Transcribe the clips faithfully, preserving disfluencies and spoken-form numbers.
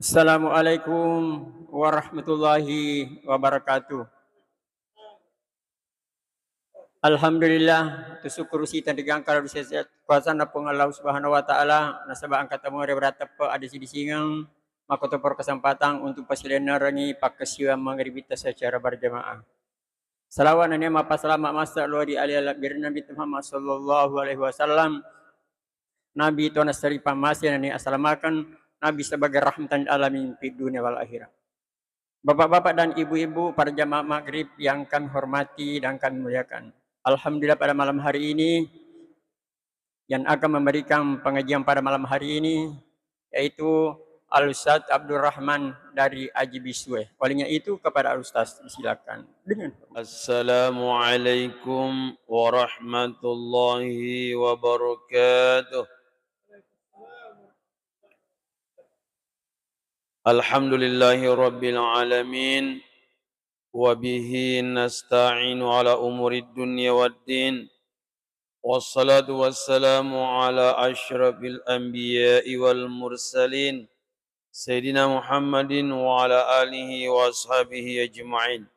Assalamualaikum warahmatullahi wabarakatuh. Alhamdulillah, tusukkuru sita digangkara kuasanna Puang Allah Subhanahu wa Ta'ala, nasaba engka tau muare berateppe adisi-disingeng, makkotoparo kesempatan untuk pasilennerengi pakkasiwiang mangribitta secara berjamaah. Salawat nennia mappasalama massa lao ri ali-, ala-, birinna Nabi Muhammad sallallahu alaihi wasallam. Nabi to nassari pammase nennia asalamaken, Nabi sebagai rahmatan lil alamin fid dunia wal akhirah. Bapak-bapak dan ibu-ibu, para jamaah maghrib yang kami hormati dan kami muliakan. Alhamdulillah, pada malam hari ini yang akan memberikan pengajian pada malam hari ini yaitu Al Ustaz Abdurrahman dari Aji Bisue. Olehnya itu kepada Al Ustaz, silakan. Dengan Assalamualaikum warahmatullahi wabarakatuh. Alhamdulillahi rabbil alamin. Wa bihi nasta'inu ala umurid dunya waddin. Wassalatu wassalamu ala asyrafil anbiya'i wal mursalin, Sayyidina Muhammadin wa ala alihi wa ashabihi ajma'in.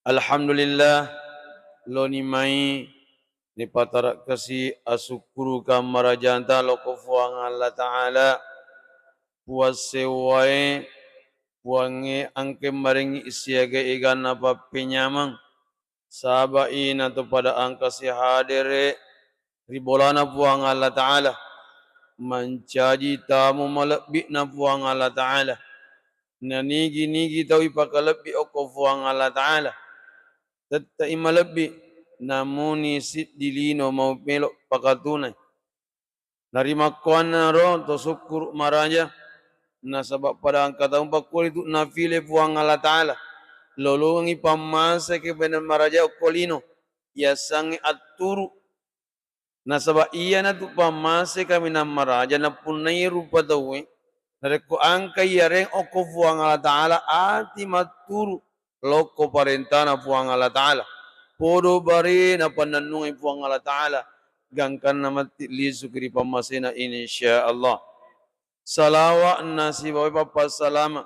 Alhamdulillah, loni mai ripatarekkasi asukkurukang marajanta lao ko Fuang Allah Ta'ala, Puang sewwae, Puangnge engke marengngi siaga eganna pappenyameng, saba'i nato pada engkasi hadere ri bolana Puang Allah Ta'ala, mancaji tamu malebbi'na Puang Allah Ta'ala. Nanigi-nigi tau ipakalebbi okko Fuang Allah Ta'ala, tette'i malebbi, namuni siddi lino mau melo pakatunai. Narimakkuannaro to sukkuru maraja, nasaba pada engka tau pakkua ritu nafile Fuang Allah Ta'ala, lolongengngi pammase kebeneng maraja okko lino, yassangnge atturu. Nasaba iyanatu pammase kaminang maraja napunnai rupa tauwe, narekko engka iyareng okko Fuang Allah Ta'ala ati matturu lokko parentana Fuang Allah Ta'ala. Podo bare napannennungai Fuang Allah Ta'ala, gangkanna matti lisuki ri pammasena, insya Allah. Salawa nasibawai pappassalama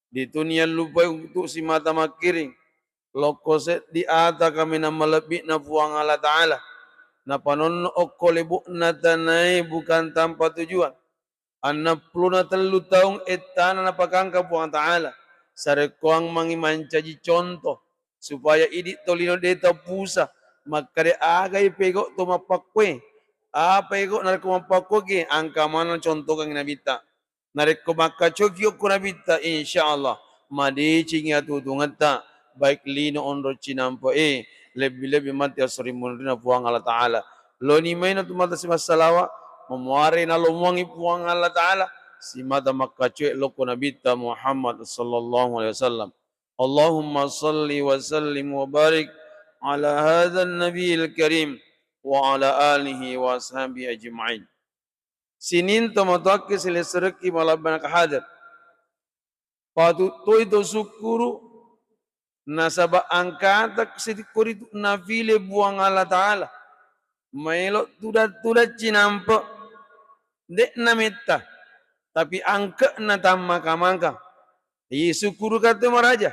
dituni yallupai untuk simata makkiring, lokko seddi ata kaminang malebbi'na Fuang Allah Ta'ala, napanonno okko lebo'na tanae bukan tanpa tujuan. Annappulona tellu taung ettana napakangka Puang Ta'ala, sarekkoang mangi mancaji contoh, supaya idi tolino de tapusa makkeda aga ipego to mappakkue, apa ego narekko mappakkueki, engka maneng contokangngi Nabitta. Narekko makkacoki okko Nabitta, insya Allah madecengi atuo-tuongetta, baik lino onrong cinampe e, lebbi-lebbi matti esso ri munrinna Puang Allah Ta'ala. Loni maina tu mata simassalawa, mamuare nalomoangngi Puang Allah Ta'ala, simata makkacoe lokko Nabitta Muhammad sallallahu alaihi wasallam. Allahumma salli wa sallim wa barik ala hadzan nabiyil karim wa ala alihi wa ashabihi ajma'in. Sining tomatoakke silessurekki malebbi naka hadir. Patuttoi to sukkuru nasaba engkata sitikko ritu nafile Puang Allah Ta'ala. Maelo tudang-tudang cinampe, de'na metta, tapi angke'na tammaka-maka. Isukkuru katu maraja.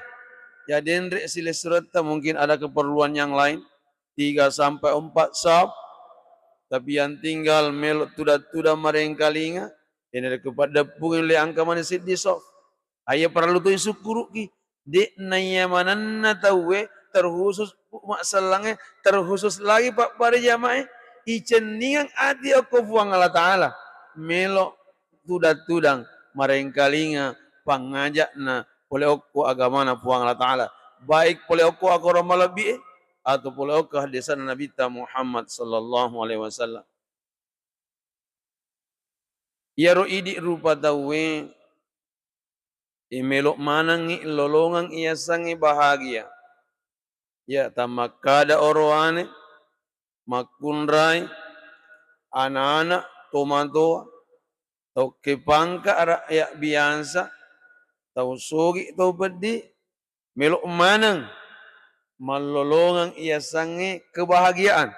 Ya denre silessuretta, mungkin ada keperluan yang lain. Tiga sampai empat saf, tapi yang tinggal melo tudang-tudang marengkalinga, iyanaritu paddeppungi le angka mani siddi saf. Aya parellu to isukkuruki, de'na iya manenna tauwe terkhusus massellangnge, terkhusus lagi pabbare jamae, icenningang ati okko Puang Allah Ta'ala, melo tudang-tudang marengkalinga pangaja'na pole okko agamana Puang Allah Ta'ala, baik pole okko akorang malebbi'e atau pole okko haddesanna Nabitta Muhammad sallallahu alaihi wasallam. Iyaro idi rupa tauwe, e, melo manengngi lolongeng iyassengnge bahagia. Ya, tammakkada orowane, makkunrai, ana-ana, tomatoa, tau kepangka, rakyat biasa, tau sogi, tau peddi, melo maneng mallolongeng iyassengnge kebahagiaan.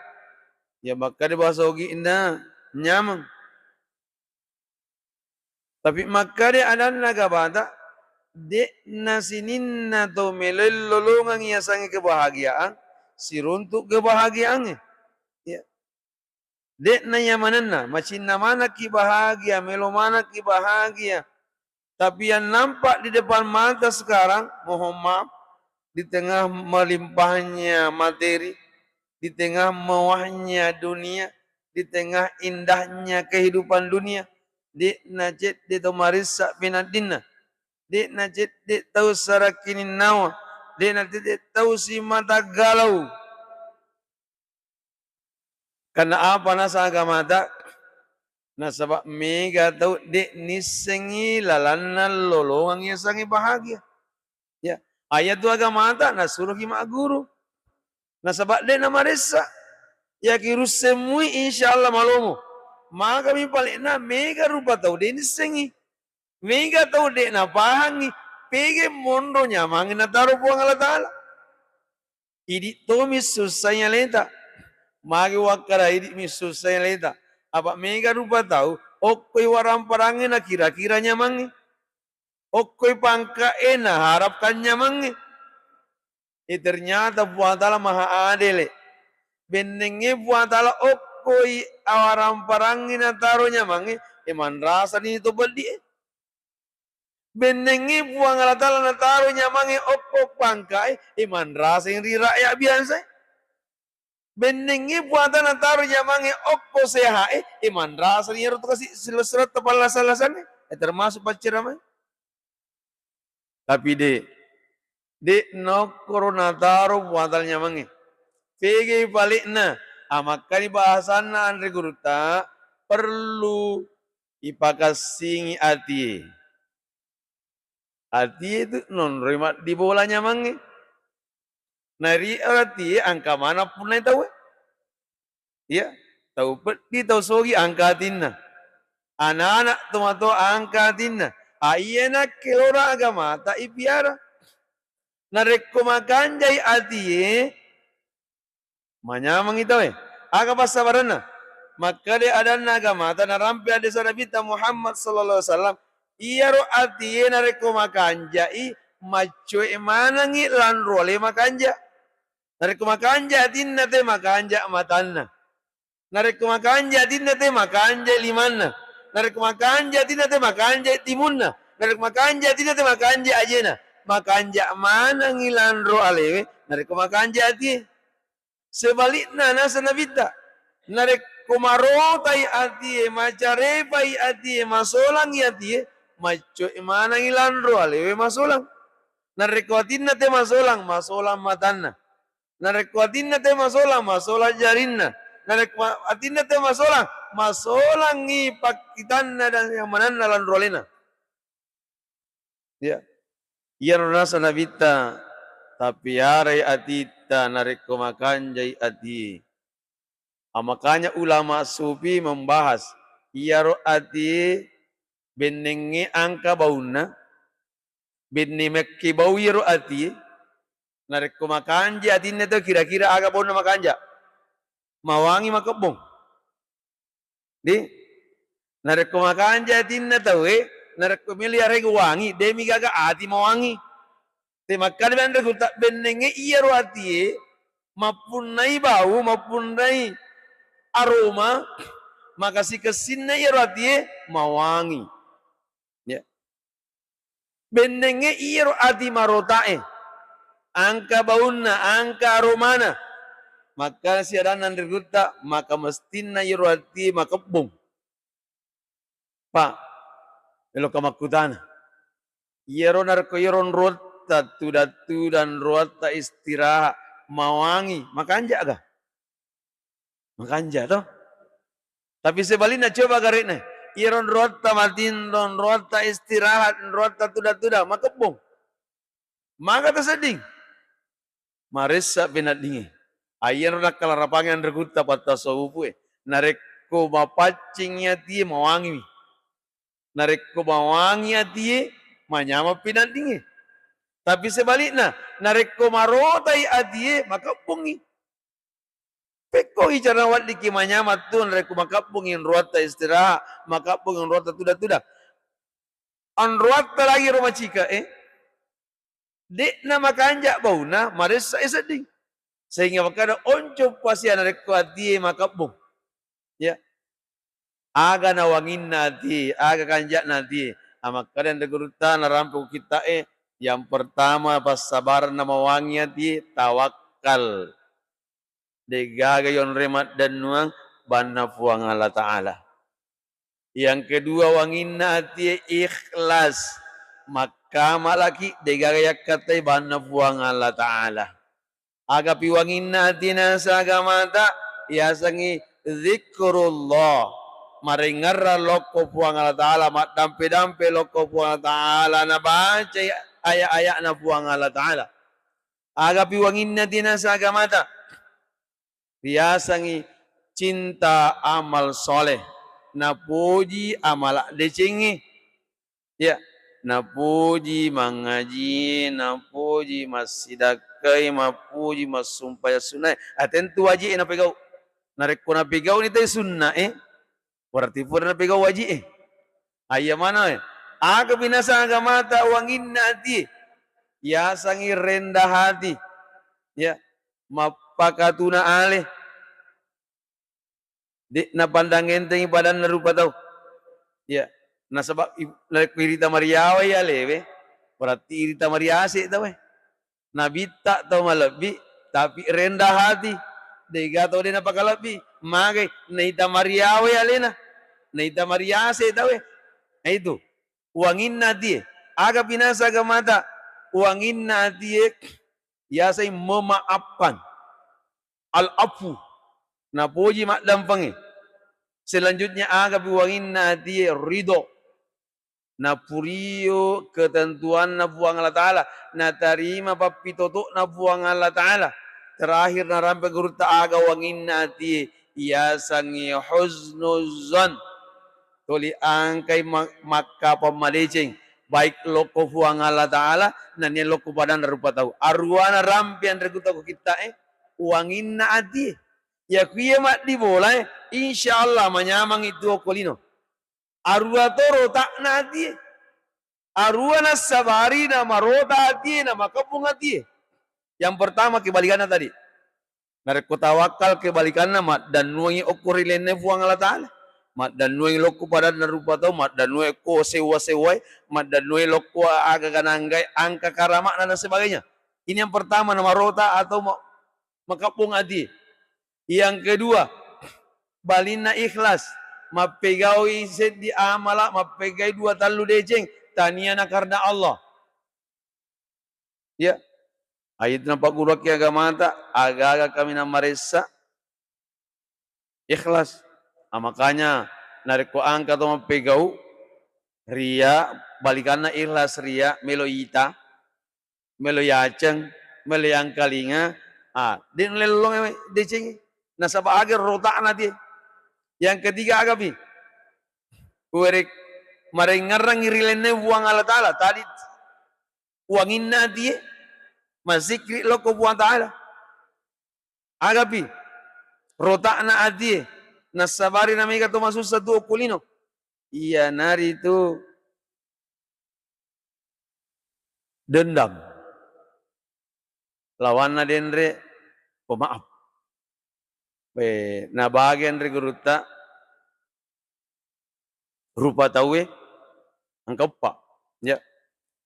Ya, makkada bahasa ogi'na nyameng. Tapi makkeda adanna agamata, de'na sininna tau meloi lolongang yasengnge kebahagiaan, siruntu kebahagiaangnge. Ya. De'na iya manenna, macinna manekki bahagia, melo manekki bahagia. Tapi yang nampak di depan mata sekarang, mohon maaf, di tengah melimpahnya materi, di tengah mewahnya dunia, di tengah indahnya kehidupan dunia, de'na cedde tau maressa penaddinna, de'na cedde tau sarakininnawa, de'na cedde tau simata galau. Karena apa naseng agamata? Nasaba mega tau de nissengi lalanna lolongang yasengnge bahagia. Ya, ayatu agamata nasuroki magguru. Nasaba de namaressa. Yaki russeng mui, insya Allah malomo. Magami palekna mega rupa tau de nissengi. Mega tau de napahangi pega monro nyamangnge nataro Puang Allah Taala. Idi tomi sussai aleta. Magi wakkada idi mi sussai aleta. Apa mega rupa tau okkoi warang-parangnge nakira-kira nyamangnge. Okkoi pangkae naharapkan nyamangnge. Eh, ternyata Puang Taala maha adele. Bennengnge Puang Taala okkoi awarang-parangnge nataro nyamangnge, eh, manrasani to peddi e. Bennengnge Puang Allah Taala nataro nyamangnge okko pangkae, eh, manrasani ri rakyat biasa e. Bennengnge Puang Taala nataro nyamangnge okko sehat e, eh, manrasani iyaro tu kasi silessuretta pallasa-lasangnge, eh, termasuk pacceramae. Tapi de, de nokkoro nataro Puang Taala nyamangnge. Pegai palekna, amakkani bahasanna anre gurutta, perlu ipakassingi atie. Atie tu nonroi maddibola nyamangnge. Nari atie angka maneng punnai tauwe. Iya, tau peddi, tau sogi angka atinna. Anak-anak tomatoa angka atinna. A, iya nakke lora agamata ipiara. Narekko makanjai atie, manyamangi tauwe. Aga passabarenna? Makkeda adanna agamata narampe hadis Nabitta Muhammad sallallahu alaihi wasallam, iyaro atie narekko makanjai, maccoe manengi lanro ale makanja. Narekko makanja atinna te, makanja matanna. Narekko makanja atinna te, makanja limanna. Narekko makanja atinna te, makanja timunna. Narekko makanja atinna te, makanja ajena. Makanja manengi lanro alewe narekko makanja atie. Sebalikna, naseng Nabitta, narekko marotai atie, macarepai atie, masolangi atie, maccoe manengi lanro alewe masolang. Narekko atinna te masolang, masolang matanna. Narekko atinna te masolang, masolang jarinna. Narekko atinna te masolang, masolangngi pakkitanna dan yang manenna lanro alena. Ya. Iyaro naseng Nabitta, tapiarai atitta narekko makanjai atie. A, makanya ulama sufi membahas, iyaro atie bennengnge angka baunna, benne mekke bau iyaro atie, narekko makanja atinna to, kira-kira aga baunna makanja? Mawangi, makebbong? Di, narekko makanja atinna tauwe, narekko melo yarega wangi, demi gaga ati mawangi. Te makkeda anre gurutta, bennengnge iyaro atie mappunnai bau, mappunnai aroma, makasing-kessinna iyaro atie mawangi. Ya. Bennengnge iyaro ati marotae, angka baunna, angka aromana. Makkasi adanna anre gurutta, maka mestinna iyaro atie makebbong. Pak, meloka makkutana. Iyaro narekko iyaro onroatta tuda-tuda, onroatta istirahat, mawangi, makanja ga? Makanja to. Tapi sebalikna, coba garekna, iyaro onroatta matinro, onroatta istirahat, onroatta tuda-tuda, makebbong. Maga tasedding? Maressa penaddingnge. Aiyaro nakkalarapangngi anre gurutta pattasawufu'e. Narekko mapaccingngi atie, mawangiwi. Narekko mawangi atie, manyameng penaddingnge. Tapi sebalikna, narekko marotai atie, makebbongngi. Pekkogi cara weddikki manyameng tu narekko makebbongngi onroatta istirahat, makebbongngi onroatta tuda-tuda. Onroatta lagi ro macika e, de'na makanja bauna, maressa e sedding. Sehingga makkada onco pasia narekko atie makebbong. Ya. Aga nawanginna atie, aga kanja'na atie. Amakkada anre gurutta narampe ku kitta e, yang pertama passabarenna mawangi atie, tawakkal. De'gaga yonroi maddennuang banna Puang Allah Ta'ala. Yang kedua, wanginna atie ikhlas. Makkamalaki de'gaga yakkattai banna Puang Allah Ta'ala. Agapi wanginna atie naseng agamata, yasengngi zikrullah. Marengngerang lokko Puang Allah Ta'ala, maddampe-dampe lokko Puang Allah Ta'ala, nabacai aya-aya'na Puang Allah Ta'ala. Agapi wanginna atie naseng agamata, riasengngi cinta amal soleh, napoji amala decengnge. Ya, napoji mangaji, napoji massidakkai, mapoji massumpajang sunnae. Ah, tentu wajib e napegau. Narekko napegau ni te sunna e, berarti pura napegau wajib e. Ayya mana e? Aga binasa agamata wanginna atie. Yasengngi rendah hati. Ya, mappakatuna ale. De' napandang entengi padanna rupa tau. Ya, nasaba i-, narekko irita mariawai alewe, berarti irita mariase tau e. Nabitta tau malebbi, tapi rendah hati. De'ga tau de' napakalebbi, magai naita mariawai alena, naita mariase tau e. Nah, itu wanginna atie. Aga binasa agamata, wanginna atie yaseng memaafkan. Al-afu, napoji maddampengnge. Selanjutnya, agapi wanginna atie, ridho. Napurio ketentuanna Puang Allah Ta'ala, natarima pappitoto'na Puang Allah Ta'ala. Terakhir, narampe gurutta aga wanginna atie, yasengngi husnuzan. Tuli angkai ma-, makkapang madeceng, baik lokko Puang Allah Ta'ala, nennia lokko padanna rupa tau. Aruana rampe anre gurutta ko kitta e, wanginna atie. Yakuya maddi bola e, insya Allah manyameng itu okko lino. Arua to rota'na atie. Arua nassabari namarota atie, namakebbong atie. Yang pertama kebalikanna tadi. Narekko tawakkal kebalikanna, maddannuangi okko ri lainna Puang Allah Ta'ala. Maddannuangi lokko padanna rupa tau, maddannuangi okko sewwa-sewwae, maddannuangi lokko aga-aga nanggae, angka karama'na dan sebagainya. Ini yang pertama, namarota atau ma-, makebbong atie. Yang kedua, balinna ikhlas, mappegaui seddi amala, mappegai dua tallu deceng, tania na karena Allah. Ya. Ayat napagguruakki agamata, aga-aga kaminang maressa, ikhlas. Ah, makanya narekko angka to mappegau, ria, balikanna ikhlas ria, melo ita, melo yaceng, melo yangkalinga, ah, de' nalellong deceng. Nasaba aga rota'na tie. Yang ketiga agapi? Werek marengngerrangi ri lainna Puang Allah Ta'ala. Tadi wanginna atie, mazzikri lokko Puang Ta'ala. Agapi rota'na atie, nassabari namega to masussa tu okko lino. Iyanaritu dendam. Lawanna denre pemaaf. Eh, nabagi anre gurutta, rupa tauwe engka eppa. Ya.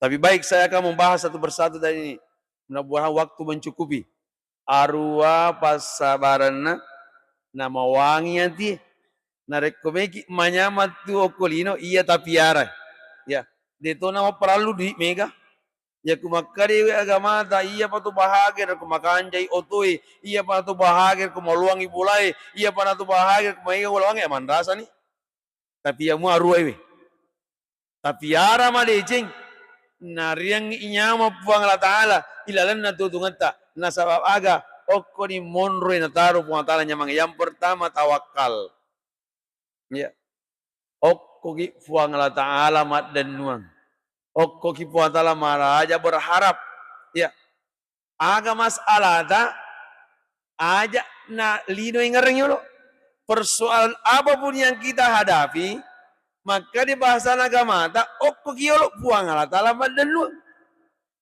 Tapi baik, saya akan membahas satu persatu tadi ini. Mudah-mudahan waktu mencukupi. Arua passabarenna namawangi atie. Narekko meki manyameng tu okko lino, iya tapiara. Ya, de' to namaparallu dui' mega. Yaku makkadewe agamata, iyapa to bahagia rekko makanjai otoe, iyapa to bahagia rekko maluangi bolae, iyapa na to bahagia rekko maega ulawangnge, manrasani. Tapi yamu aruaewe. Tapi ara madeceng, nariang inyama Puang Allah Ta'ala ilalenna tutungetta. Nasaba aga? Okkoni monroi nataro Puang Allah Ta'ala nyameng. Yang pertama, tawakkal. Ya. Okkoki Puang Allah Ta'ala maddennuang. Okkoki Puang Allah Ta'ala maraja berharap. Ya. Aga masalata, aja na lino ingereng yolo. Persoalan apapun yang kita hadapi, Makkeda bahasana agamata, okkoki yolo Puang Allah Ta'ala maddennuang.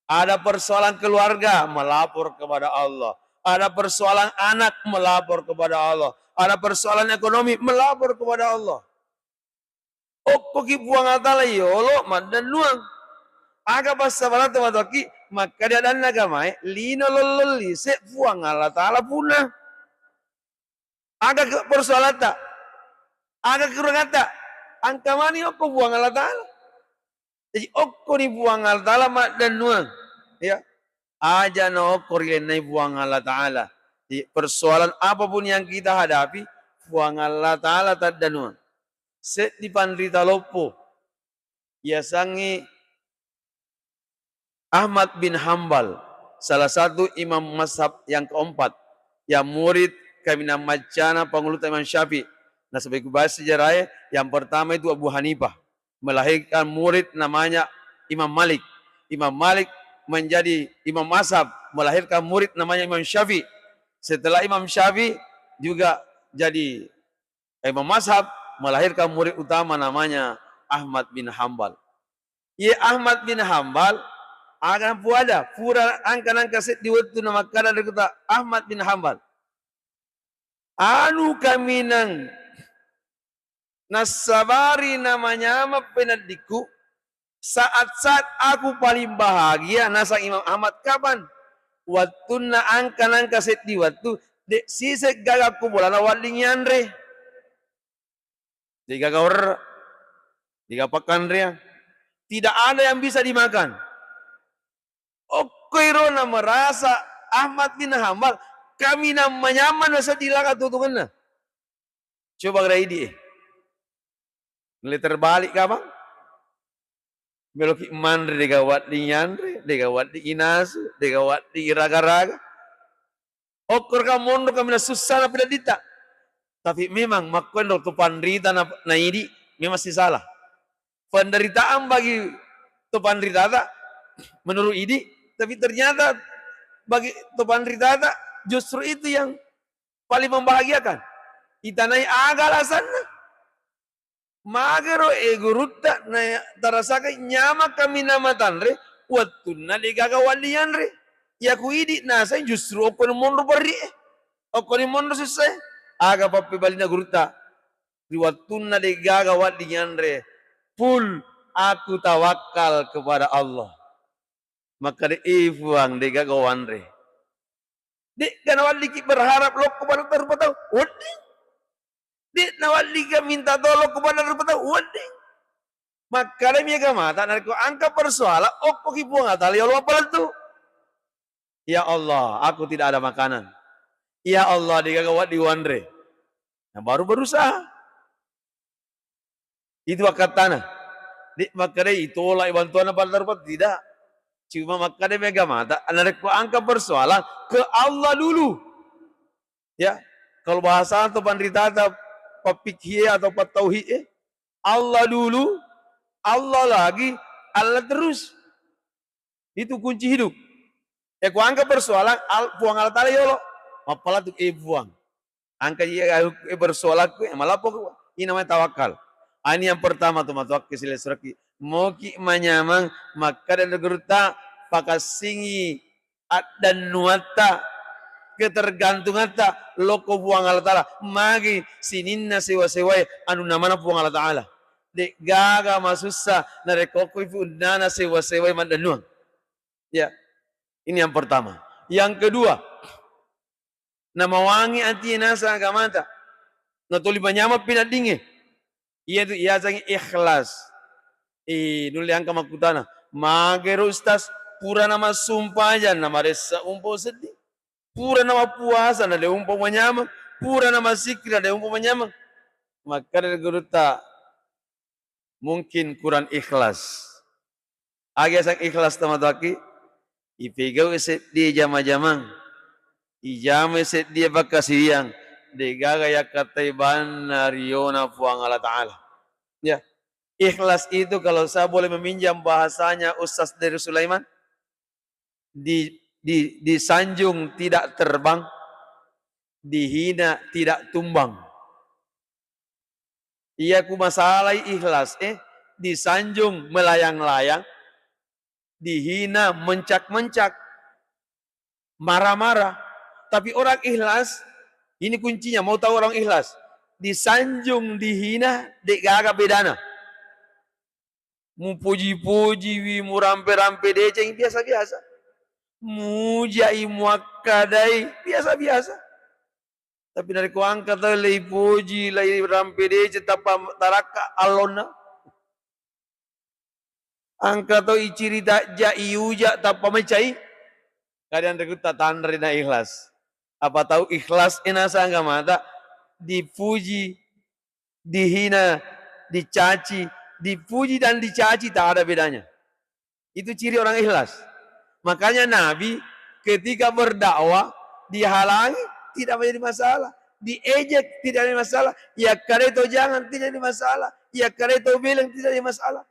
Ada persoalan keluarga, melapor kepada Allah. Ada persoalan anak, melapor kepada Allah. Ada persoalan ekonomi, melapor kepada Allah. Okkoki Puang Allah Ta'ala yolo maddennuang. Aga passabarenna tomatoakki, makkeda adanna agamae, lino lollong lise Puang Allah Ta'ala punna. Aga ke-, persoalatta? Aga kekurangatta? Engka mani okko Puang Allah Ta'ala. Jadi, okkoni Puang Allah Ta'ala maddennuang, ya. Aja' na okko rilennai Puang Allah Ta'ala. Jadi, persoalan apapun yang kita hadapi, Puang Allah Ta'ala taddennuang. Seddi panrita loppo, yasengnge Ahmad bin Hambal, salah satu imam mazhab yang keempat, yang murid kaminang maccana pangulutta Imam Syafi'i. Nasaba ku bahas sejarahe, yang pertama itu Abu Hanifah, melahirkan murid namanya Imam Malik. Imam Malik menjadi imam mazhab, melahirkan murid namanya Imam Syafi'i. Setelah Imam Syafi'i juga jadi imam mazhab, melahirkan murid utama namanya Ahmad bin Hambal. Iye Ahmad bin Hambal, aga puada, pura angka-angka seddi wettu namakkada ri kota Ahmad bin Hambal. Anu kaminang nassabari namanyameng peneddikku, saat-saat aku paling bahagia, naseng Imam Ahmad, kapan? Wettunna angka-angka seddi wettu, de' siseng gaga ku bolana wedding yanre. De'gaga werre', de'gaga pakkanreang. Tidak ada yang bisa dimakan. Okko iro na merasa Ahmad bin Hambal kaminang manyameng nasedding laka tutungenna. Coba gara idi' e. Nilai terbalik ka, Bang? Meloki manre, de'gaga wedding yanre, de'gaga wedding inasu, de'gaga wedding iraga-raga. Okkorka monro kaminang sussa na peneddikta. Tapi memang makkuenro to panrita na, na idi' memang sisala. Penderitaan bagi to panritata menurut idi', tapi ternyata bagi to panritata justru itu yang paling membahagiakan. Itanai aga alasanna. Magero e gurutta na tarasakai nyameng kaminang matanre wettunna de'gaga wedding yanre. Iya ku idi' naseng justru okkoni monro perri' e. Okkoni monro sussa e. Aga pappebalinna gurutta? Ri wettunna de'gaga wedding yanre, full aku tawakkal kepada Allah. Makkeda, "Eh, Puang, de'gaga wanre." De'ga naweddikki berharap lokko pada rupa tau? Wedding. De' naweddikka minta tolong kepada rupa tau? Wedding. Makkedami agamata, narekko engka persoalan, okkoki Puang Allah Ta'ala, ya Allah, palettu. "Ya Allah, aku tidak ada makanan. Ya Allah, de'gaga wedding wanre." Nah, baru berusaha. Itu akkattana. De' makkedai itolak bantuanna pada rupa, tidak. Cuma makkedami agamata, narekko engka persoalan, ke Allah dulu. Ya, kalau bahasa to panritata, pappikkiri'e atau pattauhid e, Allah dulu, Allah lagi, Allah terus. Itu kunci hidup. Ya, ku engka persoalan, al-, Puang Allah Ta'ala yolo. Mappalettu, "Eh, Puang, engka iya, eh, persoalanku, eh, malappo ku." Ini namanya tawakal. Ah, ini yang pertama tu, matoakki silessureki. Moki manyameng makkeda gurutta, pakassingi addennuatta, ketergantungatta lokko Puang Allah Ta'ala. Magi sininna sewa-sewae anu namana Puang Allah Ta'ala. De'gaga masussa narekko okko punnana sewa-sewae maddennuang. Ya, ini yang pertama. Yang kedua, namawangi atie naseng agamata. Natoli manyameng peneddingnge. Iyatu yasengnge ikhlas. Eh, nulle engka makkutana, "Magero Ustaz, pura namassumpajang namaressa umpa seddi? Pura namappuasa na de' umpa manyameng? Pura namassikkiri na de' umpa manyameng?" Makkeda gurutta, "Mungkin kurang ikhlas." Aga yaseng ikhlas tomatoakki? Ipegau'i seddie jama-jamang, ijamai seddie pakkasiwiang, de'gaga yakkattai banna riona Puang Allah Ta'ala. Ya. Ikhlas itu kalau saya boleh meminjam bahasanya Ustaz dari Sulaiman, di, di, disanjung tidak terbang, dihina tidak tumbang. Iya ku masalai ikhlas, eh, disanjung melayang-layang, dihina mencak-mencak, marah-marah. Tapi orang ikhlas, ini kuncinya, mau tahu orang ikhlas? Disanjung, dihina, de'gaga bedana. Mupuji-pujiwi, murampe-rampe deceng, biasa-biasa. Mujai, muakkadai, biasa-biasa. Tapi narekko engka tau leipuji, leirampe deceng, tappa tarakka allonna. Engka tau icirita ja, iuja, tappa mecai. Kadang rekutta tanre na ikhlas. Apa tau ikhlas e nasang agamata, dipuji, dihina, dicaci, dipuji dan dicaci tak ada bedanya. Itu ciri orang ikhlas. Makanya Nabi ketika berdakwah dihalangi, tidak menjadi masalah, diejek, tidak menjadi masalah, yakkadai to jangan, tidak jadi masalah, yakkadai to beleng, tidak jadi masalah.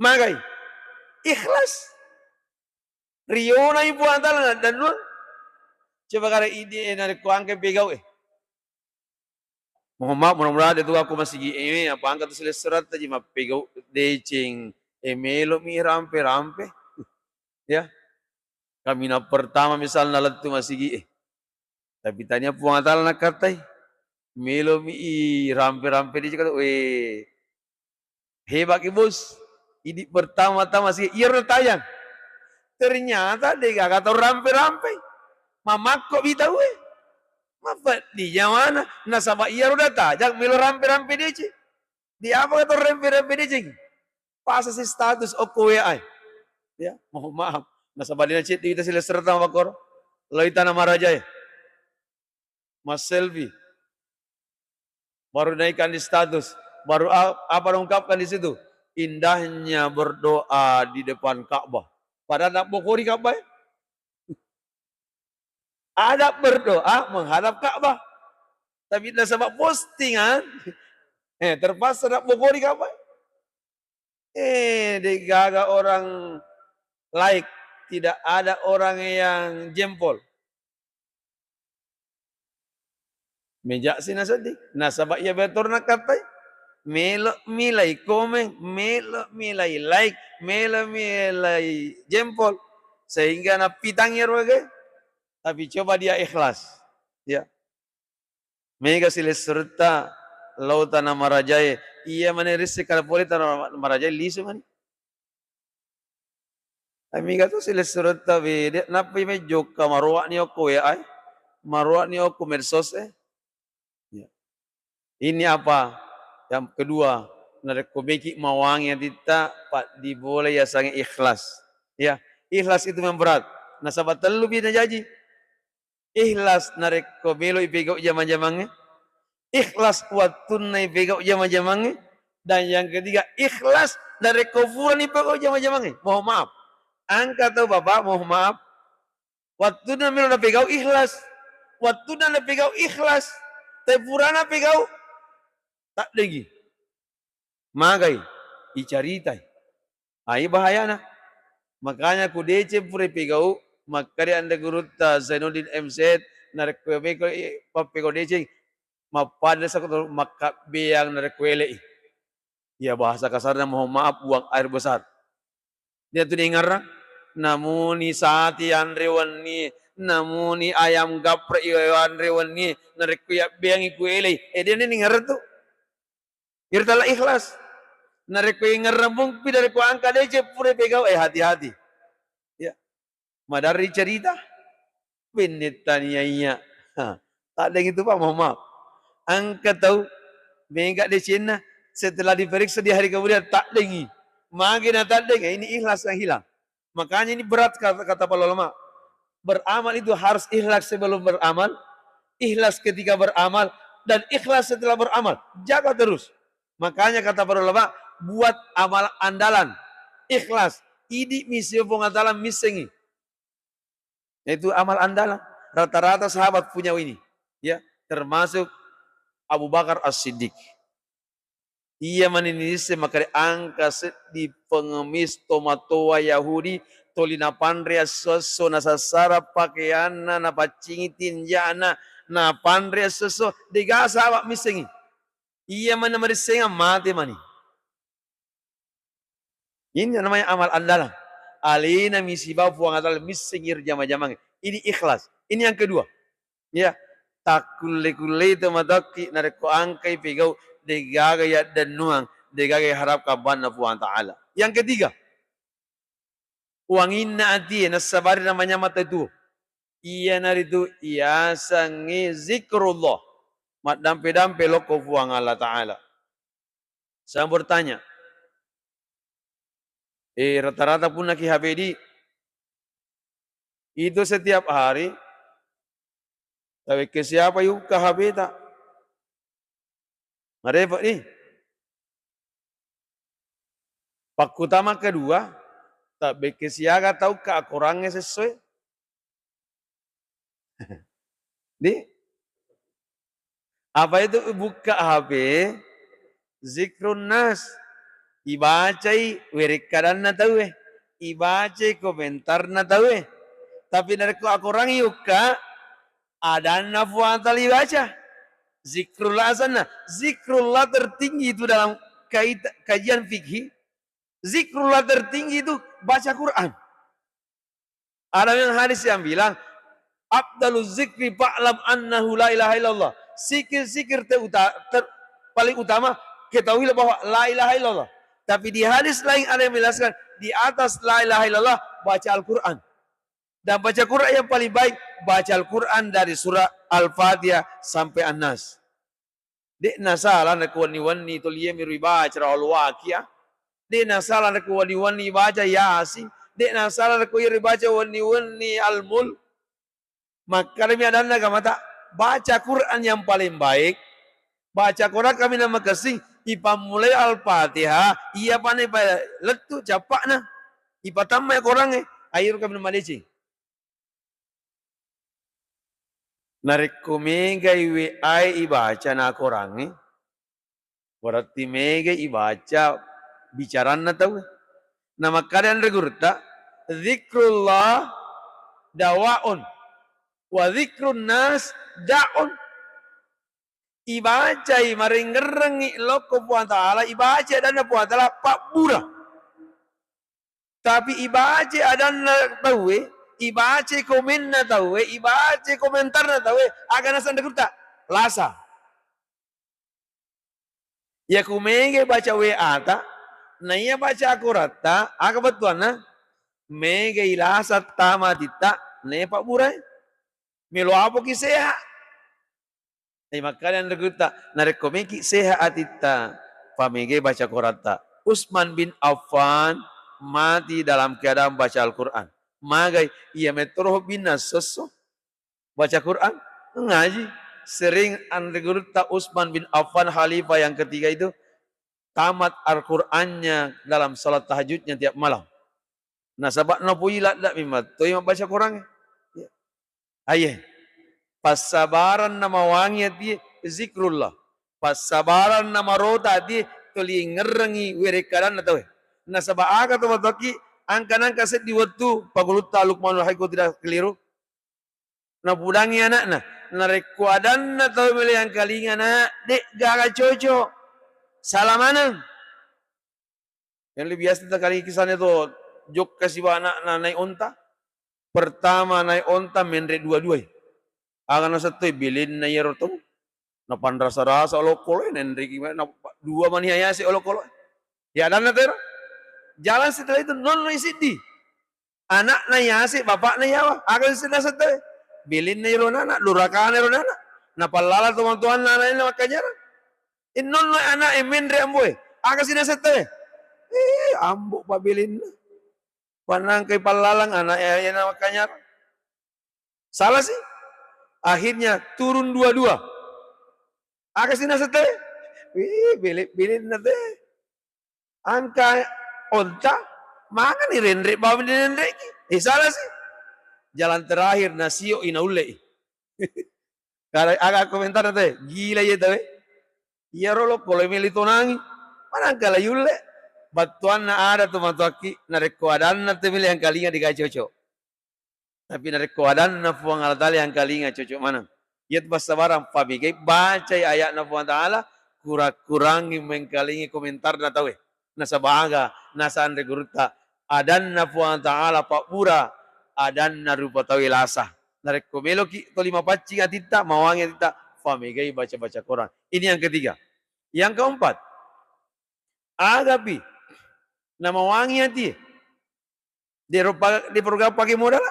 Magai? Ikhlas. Rionai Puang Ta'ala dan nun. Coba kare idi, eh, narekko angka pegau, eh. Mohon maaf, mudah-mudahan de tu aku masigi, eh, apa angka tu silessuretta ji mappegau deceng, eh, melo mi rampe-rampe. Ya. Kaminang pertama misalna lettu masigi, eh. Tapi tania Puang Ta'ala nakkattai. Melo mi i rampe-rampe deceng kata, weh. Hebat ki, Bos. Idi pertama-tama si iyaro natajang. Ternyata de'gaga tau rampe-rampe. Mamakko bi tau e. Mapeddi jawana. Nasaba iyaro natajang melo rampe-rampe deceng. Di apa tau rampe-rampe deceng? Pasasi status okko W A e. Ya, mohon maaf. Nasaba dena ceddi kita silessuretta makkoro. Loi tana marajae. Mas selfie. Baru naikkan di status. Baru a-, apa diungkapkan di situ? Indahnya berdoa di depan Ka'bah. Padahal nak bokori Ka'bah, ya. Adab berdoa menghadap Ka'bah. Tapi nasaba postingan, eh, terpaksa nak bokori Ka'bah. Eh, de'gaga orang like, tidak ada orang yang jempol. Meja si naseddi. Nasaba iya betor nakattai. Melo mi lai komen, melo mi lai like, melo mi lai jempol. Sehingga napitang iyaro age. Tapi coba dia ikhlas. Ya. Mega silessuretta lao tana marajae. Iya mane risse kala pole tana marajae lisu mani. Ai mega tu silessuretta bede, nappai mai jokka maroakni okko W A e, maroakni okko medsos e. Ya. Ini apa? Yang kedua, narekko meki mawangi atitta, paddi bola yasange ikhlas. Ya, ikhlas itu memang berat. Nasaba tellu bi najaji. Ikhlas narekko melo ipegau jama-jamangnge, ikhlas wattunna ipegau jama-jamangnge, dan yang ketiga, ikhlas narekko purani pegau jama-jamangnge. Mohon maaf. Engka tau, Bapak, mohon maaf. Wattunna melo napegau ikhlas. Wattunna napegau ikhlas. Tapi purana pegau, taddengi. Magai, icaritai. Ai bahayana. Makanya ku deceng pura ipegau, makkeda anre gurutta Zainuddin M Z, narekko meko i pappegau deceng, mappada sako makkabbeang narekko ele'i. Iya bahasa kasarnya mohon maaf, buang air besar. Dia tu dengarang, namuni sati anre wenni, namuni ayam gaprek anre wenni, narekko yabbeangi ku elei, eh, dia ni dengarang tu. Iyaro tala ikhlas. Narekko ingerrang mumpi, narekko angka deceng pura pegau, eh, hati-hati. Ya. Madarri cerita. Benne tania iya. Ha. Taddengi tu, Pak, mohon maaf. Angka tau mega decenna, setelah diperiksa di hari kemudian, taddengi. Magi na taddeng, ini ikhlas yang hilang. Makanya ini berat kata, kata para ulama. Beramal itu harus ikhlas sebelum beramal, ikhlas ketika beramal, dan ikhlas setelah beramal. Jaga terus. Makanya kata para ulama, buat amal andalan, ikhlas. Idi misi Puang Allah Ta'ala missengi. Itu amal andalan. Rata-rata sahabat punya ini. Ya, termasuk Abu Bakar As-Siddiq. Iya mani nisseng makkeda angka seddi pengemis tomatoa Yahudi, toli napanre esso-esso, nasassara pakeanna, napaccingi tinjana, napanre esso-esso, dega saba missengi. Iya mana marissengang mate mani. Ini namanya amal andalan. Alena mi sibawa Puang Allah Ta'ala misseng iro jama-jamang. Ini ikhlas. Ini yang kedua. Ya, takkulle-kullei to matokki narekko angkai pegau degaga yaddennuang, degaga harap kabanna Puang Ta'ala. Yang ketiga, wanginna atie nassabari namanya mata tuo. Iyanaritu yasengnge zikrullah. Maddampe-dampe lokko Puang Allah Ta'ala. Saya mau bertanya, eh, rata-rata punna ki H P di, itu setiap hari, tawekke siapa yukka H P ta? Marepa ni. Pakkutama kedua, tabbekke siaga tau ka akorangnge sessoe. Di? Apa itu bukka H P, zikrun nas. Ibacai werekkadanna tauwe. Ibacai komentarna tauwe. Tapi narekko akorangngi ukka, adanna Puang Ta'ala ibaca. Zikrullah asanna. Zikrullah tertinggi itu dalam kait-, kajian fikih. Zikrullah tertinggi itu baca Quran. Ada yang hadis yang bilang, "Afdalu zikri fa'lam annahu la ilaha illallah." Zikir-zikir te uta-, ter-, paling utama, ketahuilah bahwa la ilaha illallah. Tapi di hadis lain ada yang menjelaskan, di atas la ilaha illallah, baca Al-Quran. Dan baca Quran yang paling baik, baca Al-Quran dari surah Al-Fatihah sampai An-Nas. De'na salah narekko wenni-wenni toli iyami ribaca Al-Waqiah. De'na salah narekko wenni-wenni baca Yasin. De'na salah narekko iya ribaca wenni-wenni Al-Mulk. Makkedami adanna agamata, baca Quran yang paling baik, baca Quran kaminang makessing, ipammulai Al-Fatihah, iyapana ipalettu cappa'na, ipatammai korangnge, airo kaminang madeceng. Narekko megai W A e ibaca na korangnge, berarti megai ibaca bicaranna tauwe. Na makkeda anre gurutta, "Zikrullah dawaun, wa zikrun nas da'un." Ibacai marengngerengngi lokko Puang Ta'ala, ibacai adanna Puang Ta'ala pabbura. Tapi ibacai adanna tauwe, ibacai komenna tauwe, ibacai komentarna tauwe, aga naseng anre gurutta? Lasa. Iya ku megai baca W A ta, na iya baca akoratta, aga bettuanna? Megai lasa tama atitta, na iya pabburai. Melo apoki seha. Tapi makkeda anre gurutta, narekko meki seha atitta, pamegai baca akoratta. Utsman bin Affan mati dalam keadaan baca Al-Quran. Magai, iya mettoro hobbinna esso-esso baca Quran, ngaji. Sering anre gurutta Utsman bin Affan, khalifah yang ketiga itu, tamat Al-Qurannya dalam salat tahajudnya tiap malam. Nasaba napoi ladda memang toi mabbaca Quran. Ya. Aye. Passabaranna mawangi atie zikrullah. Passabaranna marota atie toli ngerrengi werekkadanna tauwe. Nasaba aga to matoki angka-nangka seddi wettu pagulutta Luqmanul Hakim, tidak keliru. Napudangi anakna, narekko adanna tau melo yangkalinga, nak, de'gaga cocok. Salah maneng. Yang lebih biasa takalinga kisahnya to, jokka siba anakna naik onta. Pertama naik onta menre dua-duai. Aga nasettoi belenna iyaro tau. Napanrasa-rasa olokkoloe, nenreki ma-, na-, dua mani yase olokkoloe. Ya, adanna tero. Jalan setelah itu nonnoi siddi. Anakna yase, bapakna yawa. Aga siddi nasettoi? Belenna iro nana, durakana iro nana. Napallala tomatoanna anakna makkajara. Innonnoi anak e menre amboe. Aga siddi nasettoi? Eh, ambo pa belenna. Panangkai pallalang anak e, ayana makkajara. Salah sih. Akhirnya turun dua-dua. Aga siddi nasettoi? Wih, bele-, belenna te. Angka onta, mangani renre bawang direnreki. Eh, salah sih. Jalan terakhir nasio i naulle i. Kada aga komentar te, gila iya tawe. Iyaro lokkoloe meli tonangi. Manangka la yulle. Battuanna ada tu matoakki, narekko adanna te meli angkalinga de'gaga cocok. Tapi narekko adanna Puang Allah Ta'ala yangkalinga cocok maneng. Iyatu passabarang, pamegai bacai ayatna Puang Ta'ala, kura-kurangi mengkalingi komentarna tauwe. Nasaba aga? Nasa anre gurutta, adanna Puang Ta'ala pabbura, adanna rupa tauwe lasa. Narekko meloki toli mapaccing atitta, mawangi atitta, famegai baca-baca Quran. Ini yang ketiga. Yang keempat, agapi namawangi atie? De' ro pa-, de' program pakai modal.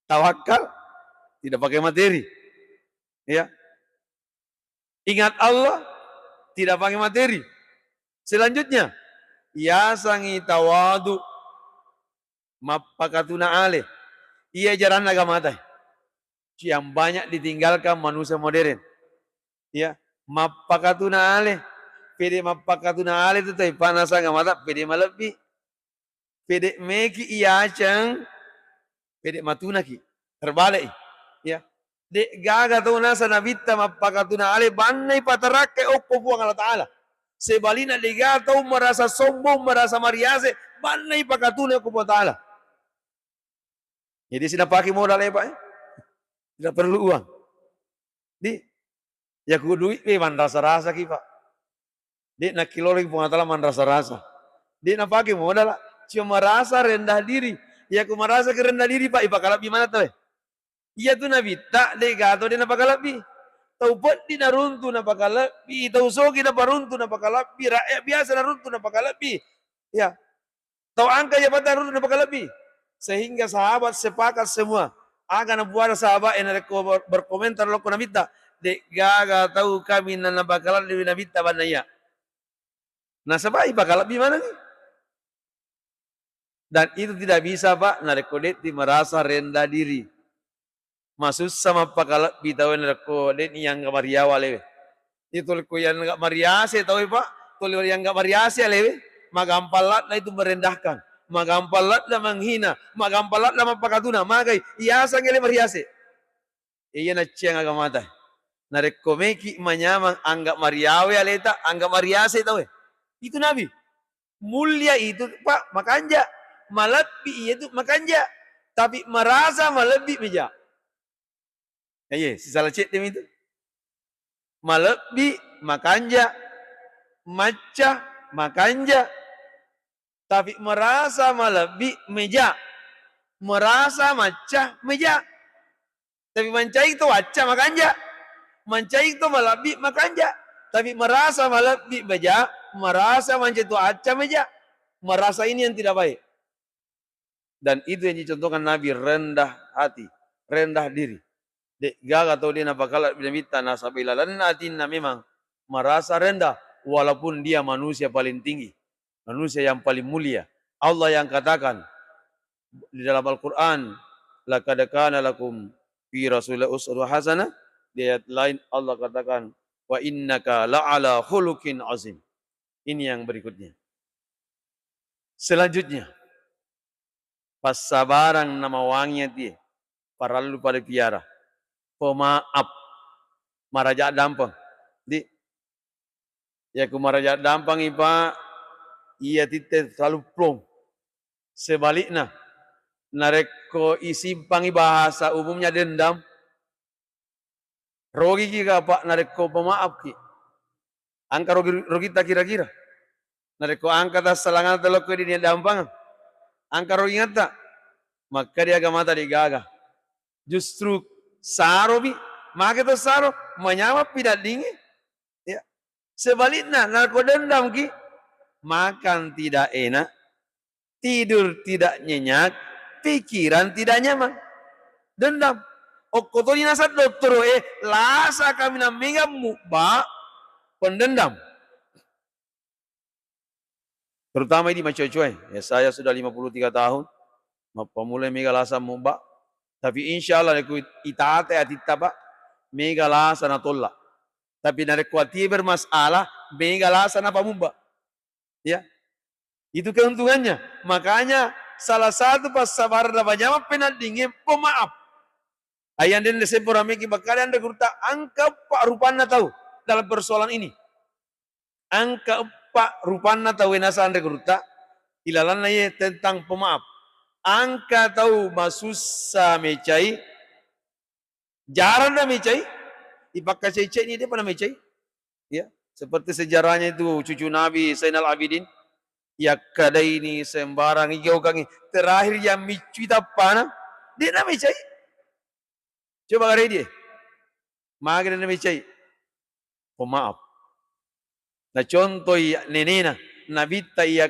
Tawakal, tidak pakai materi. Ya. Ingat Allah, tidak pakai materi. Selanjutnya, yasangi tawadu, mappakatuna ale. Iya jaranna agamata. Yang banyak ditinggalkan manusia modern. Ya, mappakatuna ale. Pede mappakatuna ale tu taipa nasang agamata, pede malebbi. Pede meki iyaceng, pede matunaki. Terbalik. Ya. De'gaga tau nasa nabitta mappakatuna ale, bannai patarakkai okko Puang Allah Ta'ala. Sebalikna, de'gaga tau merasa sombong, merasa mariase, bannai pakatuna okko Puang Ta'ala. Jadi, sina pake modal, eh, Pak, eh? Tidak perlu uang. Di, yaku duit, eh, manrasa-rasaki, Pak. De' nakkiloloi Puang Allah Ta'ala manrasa-rasa. De' napake modal, cuma merasa rendah diri. Yaku merasa ke rendah diri, Pak, ipakalebbi mana tau, eh? Iya tu nabitta, de'gaga tau de' napakalebbi. Tau peddi naruntu napakalebbi, tau sogi naparuntu napakalebbi, rakyat biasa naruntu napakalebbi. Ya. Tau angka jabatan naruntu napakalebbi. Sehingga sahabat sepakat semua. Aga nabuara sahabat e narekko ber-, berkomentar lokko nabitta, de'gaga tau kaminang napakalebbi nabitta banna iya. Nasaba ipakalebbi manengngi. Dan itu tidak bisa, Pak, narekko de'ti merasa rendah diri. Masussa mappakalebbi tauwe narekko de'ni yangga mariawa alewe. Itu lekko yangga mariase tauwe, Pak, tuli yangga mariase alewe, magampang ladda itu merendahkan, magampang ladda menghina, magampang ladda mappakatuna, magai, iyaseng ele mariase. Iya nacciang agamata. Narekko meki manyamang anggap mariawe aleta, anggap mariase tauwe. Itu Nabi. Mulia itu, Pak, makanja. Malebbi iya tu makanja. Tapi merasa malebbi meja. Iya, sisala cedde mi tu. Malebbi makanja, macca makanja. Tapi merasa malebbi meja. Merasa macca meja. Tapi mancai to acca makanja. Mancai to malebbi makanja. Tapi merasa malebbi meja, merasa mancai to acca meja. Merasa ini yang tidak baik. Dan itu yang dicontohkan Nabi, rendah hati, rendah diri. De'gaga tau de' napakalebbi nabitta, nasaba ilalenna atinna memang merasa rendah, walaupun dia manusia paling tinggi, manusia yang paling mulia. Allah yang katakan di dalam Al-Quran, "Laqad kana lakum fi Rasulillah uswatun hasanah." Di ayat lain Allah katakan, "Wa innaka la'ala khuluqin azim." Ini yang berikutnya. Selanjutnya, passabarang namawangi atie, parellu pada piara. Pemaaf, maraja dampeng. Di, yaku maraja dampengi, Pak, iya titte selalu plong. Sebalikna, narekko isimpangi bahasa umumnya dendam, rogiki ka, Pak, narekko pemaafki. Engka rogi-, rogitta kira-kira. Narekko engka tassalangata lokko di dampengeng, engka rogingatta. Makkeda agamata de'gaga. Justru saropi, maka to saro, manyamappi daddingnge. Ya. Sebalikna, narekko dendamki, makan tidak enak, tidur tidak nyenyak, pikiran tidak nyaman. Dendam. Okko toni naseng dottoro e, lasa kaminang mega mubba, pendendam. Terutama idi macoa-coa e. Ya, saya sudah lima puluh tiga tahun, mappamulai mega lasa mubba. Tapi insya Allah, narekko itata atitta, Pak, mega lasa natolla. Tapi narekko atie bermasalah, mega lasa napamubba. Ya. Itu keuntungannya. Makanya salah satu passabareng manyameng penaddingnge pemaaf. Ayang den sempo rameki bakkada anre gurutta, engka eppa rupanna tau dalam persoalan ini. Engka eppa rupanna tau e nasa anre gurutta, ilalanna ye tentang pemaaf. Engka tau masussa mecai, jarang na mecai, ipakkacai-cai ni depa na mecai. Ya, Seperti sejarahnya itu cucu Nabi Zainal Abidin, yakkadaini sembarang igaukangi, terakhir yang miccui tappana, de' namecai. Coba garai die. Magi de' namecai? Pemaaf. Na contoi nenena, nabitta iya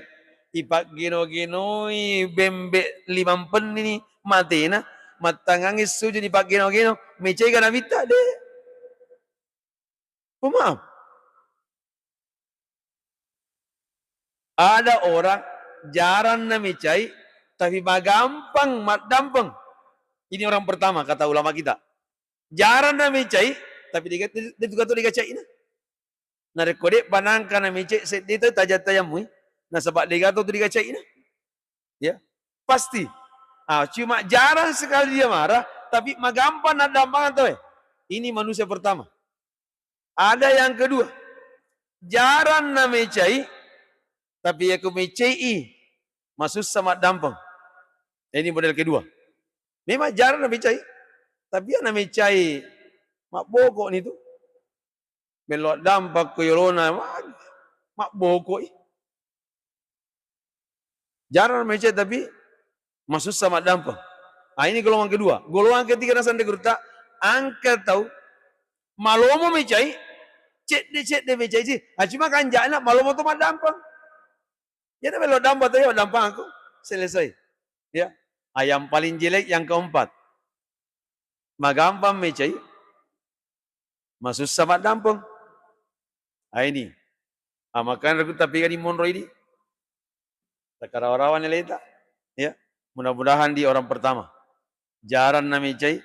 ipaggeno-genoi bembe limampenni matena, mattangangi sujud ipaggeno-geno, mecai ga nabitta? De'. Pemaaf. Ada orang jarang namecai, tapi magampang maddampeng. Ini orang pertama, kata ulama kita. Jarang namecai, tapi de', de', de' tu gato digacaina. Narekko de'pa nangka namecai sedde tau tajang-tajang mui, nasaba de' gato tu digacaina. Ya, pasti. Ah, cuma jarang sekali dia marah, tapi magampang naddampang tau, eh. Ini manusia pertama. Ada yang kedua, jarang namecai, tapi yakko mecai, masussa maddampeng. Ini model kedua. Memang jarang namecai, tapi iya namecai, mabbokoni tu. Mello addampeng ko yolona, ma-, mabbokoi. Jarang mecai tapi masussa maddampeng. Ah, ini golongan kedua. Golongan ketiga naseng de' gurutta, engka tau malomo mecai, cedde-cedde mecai ci. Ah, cuma kanja'na malomo to maddampeng. Jadi melo dampeng to, ya, maddampeng aku. Selesai. Ya. Ah, yang paling jelek yang keempat. Magampang mecai, masussa maddampeng. Ah, ini. Ah, makanya aku tapi kan monro ini. Takarawa-rawa ni leta. Ya. Mudah-mudahan di orang pertama. Jarang namecai,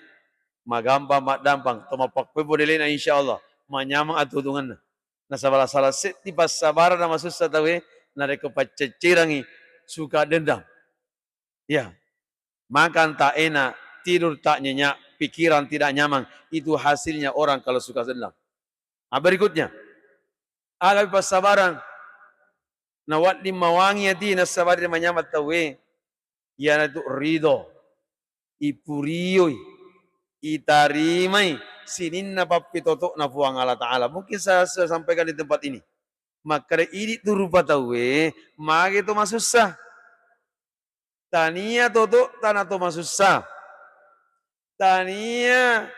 magampang maddampang. To mappakkoi bodelena, insya Allah. Manyameng atutungenna. Nasaba sala seddi passabaranna masussa tauwe, narekko pacceccerangi suka dendam. Ya. Makan tak enak, tidur tak nyenyak, pikiran tidak nyaman. Itu hasilnya orang kalau suka dendam. Ah, berikutnya, agapi passabarang nawedding mawangi ati nassabari manyameng tauwe, iyanatu ridho, ipurioi, itarimai sininna pappitoto'na Puang Allah Ta'ala. Mungkin saya sudah sampaikan di tempat ini. Makkeda idi tu rupa tauwe, magi to masussa. Tania toto'ta na to masussa. Tania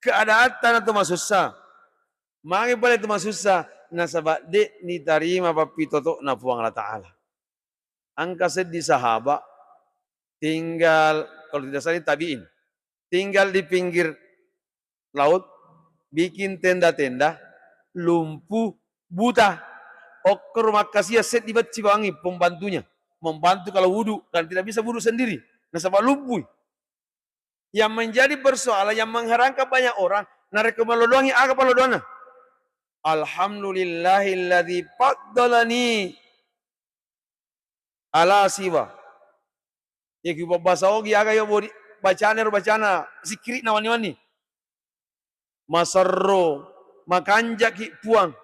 keadaatta na to masussa. Magi pale to masussa? Nasaba de' nitarima pappitoto'na Puang Allah Ta'ala. Engka seddi sahaba tinggal, kalau tidak salah ini tabi'in, tinggal di pinggir laut, bikin tenda-tenda, lumpuh, buta. Okkoro makkasia seddi bacci bawangi pembantunya, membantu kalau wudu, dan tidak bisa wudu sendiri, nasaba lumpui. Yang menjadi persoalan, yang mengherankan banyak orang, narekko mallodoangi, aga pallodoanna? Alhamdulillahilladzi faddalani ala siwa. Iyakiya upabbasa ogi aga iya bodi-, bacana ero bacana sikkiri'na wenni-wenni. Maserro, makanjaki Puang,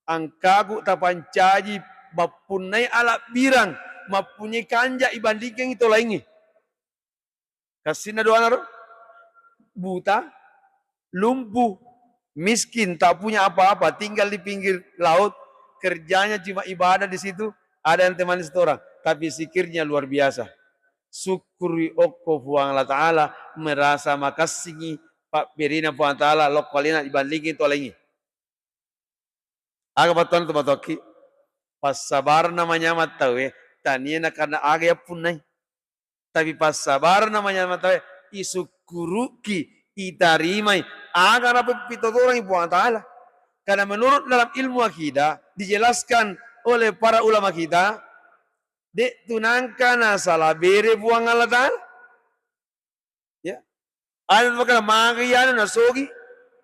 engkaku tapancaji mappunnai alabbirang, mappunyai kanja ibandingkengngi to laingnge. Kassinna doana ro, buta, lumpuh, miskin, tak punya apa-apa, tinggal di pinggir laut, kerjanya cuma ibadah di situ, ada yang temani satu orang, tapi zikirnya luar biasa. Syukuri okko Puang Allah Ta'ala, merasa makassingi pabberina Puang Ta'ala lokko alena dibandingkan to laingnge. Aga pattuanna tomatoakki? Passabarenna manyameng tauwe, tania nakarena aga yappunnai. Tapi passabarenna manyameng tauwe, isukkuruki, itarimai aga napappitotorangi Puang Ta'ala. Karena menurut dalam ilmu akidah, dijelaskan oleh para ulama kita, de' tu nangka nasala bere Puang Allah Ta'ala. Ya. Ada tu makkeda, magi anu nasogi,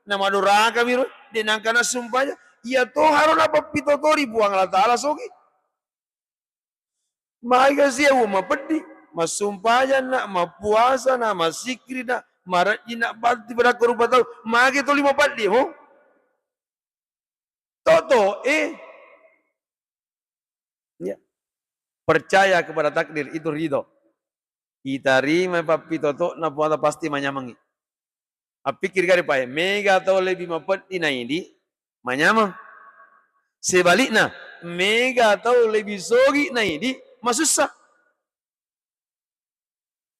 namadorakami ro, de' nangka nassumpajang. Iya to haro napappitotori Puang Allah Ta'ala sogi. Magi kasi iya mapeddi, massumpajanna, mappuasana, massikkirina, marejjina, batti pada ko rupa tau, magi toli mapeddi mo? Toto, eh. Ya. Percaya kepada takdir, itu ridho. Itarima pappitoto'na Puang Allah pasti manyamengngi. Appikkiri gare pae, mega tau lebbi mapeddi na idi, manyameng. Sebalikna, mega tau lebbi sogi naidi, masussa.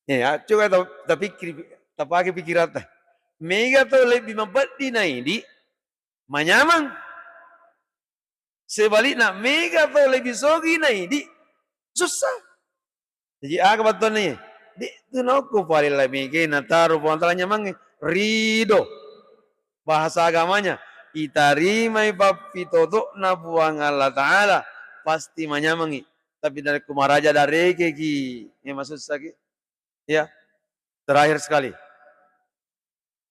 Eh, ya, coba ta-, tapikkiri, tapake pikiratta. Mega tau lebbi mapeddi naidi, manyameng. Sebalikna, mega tau lebbi sogi naidi, sussa. Jadi, aga battuanna iye? De'tu naokko pale la mega nataro Puang Taala nyamangnge. Ridho. Bahasa agamanya, itarimai pappitoto'na Puang Allah Taala, pasti manyamengngi. Tapi narekko maraja darekeki, eh, masussaki. Ya. Terakhir sekali,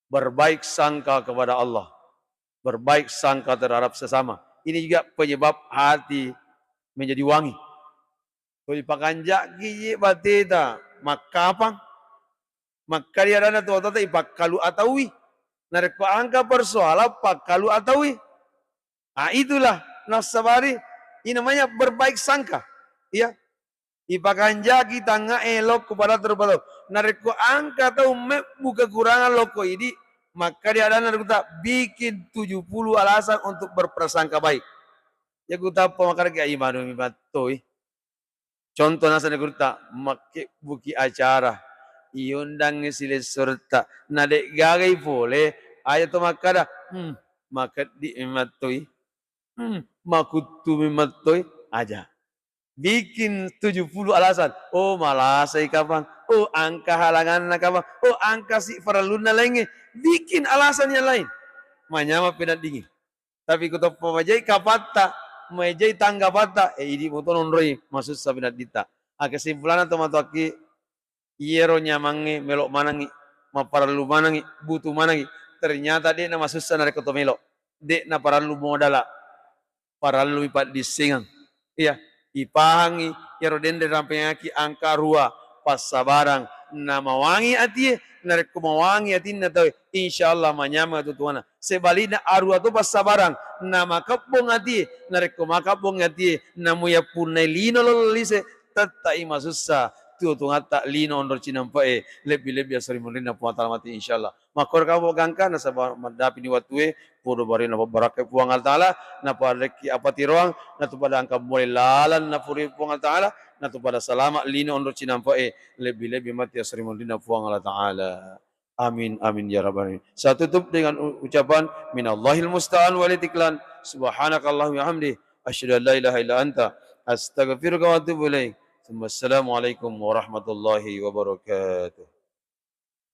berbaik sangka kepada Allah, berbaik sangka terhadap sesama. Ini juga penyebab hati menjadi wangi. Tuli pakanjaki ye bateta makkapang, makkadi adanna tuo-tuota ipakkalu ataui. Narekko angka persoalan pakkalu ataui. Ah, itulah nasabari, ini namanya berbaik sangka. Iya. Ipakanjaki tangnga elokko pada terpatau. Narekko angka tau mebbu kekurangan lokko idi, makkadi adanna gurutta, bikin tujuh puluh alasan untuk berprasangka baik. Ya gutappa makkadaki, "Ai, manumi mattoi." Contoh naseng gurutta, makkebbuki acara, iundangngi silessuretta, na de'gagai pole, aja to makkada, "Hmm, makeddi mattoi, hmm, makuttu mattoi," aja. Bikin tujuh puluh alasan. Oh, malasai kapang. Oh, angka halanganna kapang. Oh, angka si parellunna laingnge. Bikin alasan yang lain. Manyameng peneddingngi. Tapi ko toppa majai kapatta, majai tanggapatta, eh, idi moto nonroi, masussa peneddinta. Ah, kesimpulanna, tomatoakki, iyero nyamangnge melo manengngi, maparellu manengngi, butuh manengngi. Ternyata de'na masussa narekko to melo. De'na parellu modala. Parellui paddissengeng. Iya, ipahangngi iyaro denre rampengngaki angka rua, passabarang namawangi atie. Narekko mawangi atinna tauwe, insyaallah manyameng atuo-tuona. Sebalikna, arua to passabarang namakebbong atie. Narekko makebbong atie, namuyappunnai lino lolo lise, tettai masussa tuo-tuongatta lino onro cinampe'e, lebbi-lebbi esso ri munrinna Puang Taala matti, insyaallah. Makkoro kamo gangka, nasaba maddapini wattue, podo barina pabbarakkai Puang Allah Taala, naparekki apatiroang, natupada engka mulai lalang napuri Puang Allah Taala, natupada salama lino onro cinampe'e, lebbi-lebbi matti esso ri munrinna Puang Allah Taala. Amin, amin, ya rabbal alamin. Saya tutup dengan u-, ucapan, minallahil musta'an wal itiklan. Subhanakallahumma hamdi. Asyhadu an la ilaha illa anta. Astaghfiruka wa atubu ilaik. Tsumma assalamualaikum warahmatullahi wabarakatuh.